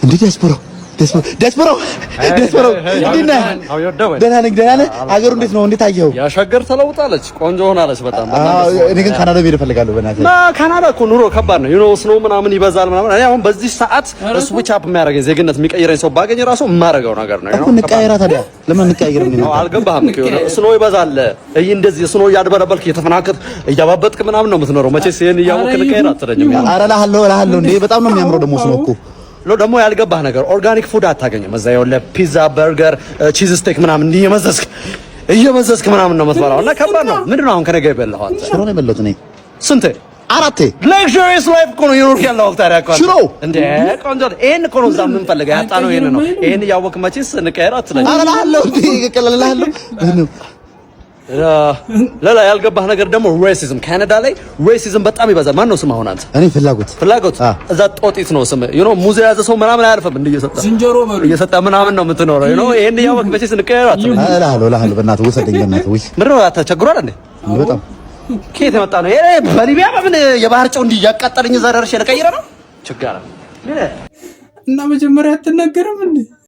እንዴ ዲያስፖራው፣ ዲያስፖራው፣ ዲያስፖራው፣ ዲያስፖራው፣ እንዴት ነህ? ደህና ነኝ፣ ደህና ነህ? ሀገሩ እንዴት ነው? እንዴት አየኸው? ያሸገር ተለውጣለች፣ ቆንጆ ሆናለች በጣም። አዎ፣ እኔ ግን ካናዳ መሄድ እፈልጋለሁ በእናትህ። እና ካናዳ እኮ ኑሮ ከባድ ነው። Snow ምናምን ይበዛል ምናምን። እኔ አሁን በዚህ ሰዓት switch up የሚያደርገኝ፣ ዜግነት የሚቀይረኝ ሰው ባገኝ ራሱ የማደርገው ነገር ነው። እኮ እንቀያየራ ታዲያ፣ ለምን እንቀያየርም? ነው አልገባህም እኮ፣ የሆነ snow ይበዛል። እይ እንደዚህ snow እያድበለበልክ፣ እየተፈናከት፣ እያባበጥክ ምናምን ነው የምትኖረው። መቼስ ይሄን እያወቅህ እንቀየር አትለኝም። ኧረ እልሃለሁ፣ እልሃለሁ እንዴ፣ በጣም ነው የሚያምረው ደግሞ snow እኮ። ደግሞ ያልገባህ ነገር organic food አታገኝም። እዛ የሆነ ፒዛ፣ በርገር፣ cheese steak ምናምን እንዲህ እየመዘዝክ እየመዘዝክ ምናምን ነው የምትበላው እና ከባድ ነው። ምንድን ነው አሁን ከነገ የበላኸው አንተ? ሽሮ ነው የበላሁት እኔ። ስንቴ? አራቴ። Luxurious life እኮ ነው የኖርክ ያለው ታዲያ እኮ አንተ። ሽሮ። እንደ ቆንጆ ይሄን እኮ ነው እዛ የምንፈልገው፣ ያጣነው ይሄን ነው። ይሄን እያወቅህ መቼስ እንቀየር አትለኝም። ኧረ እልሃለሁ እንዴ፣ እልሃለሁ። ሌላ ያልገባህ ነገር ደግሞ racism፣ ካናዳ ላይ racism በጣም ይበዛል። ማን ነው ስም አሁን አንተ? እኔ ፍላጎት። ፍላጎት። እዛ ጦጢት ነው ስም። ሙዝ የያዘ ሰው ምናምን አያልፍም። እንዲህ እየሰጠ ዝንጀሮ በሉ። እየሰጠ ምናምን ነው የምትኖረው። ይሄን እያወቅህ መቼስ እንቀየር አትለኝም። እልሃለሁ፣ እልሃለሁ፣ በእናትህ ውሰደኝ፣ በእናትህ ውይ። ምንድን ነው፣ ተቸግሯል እንዴ? በጣም። ከየት የመጣ ነው? ይሄ በሊቢያ በምን የባህር ጨው እንዲህ እያቃጠለኝ እዛ ደርሼ ልቀይረ ነው? ችግር እና መጀመሪያ አትናገርም እንዴ?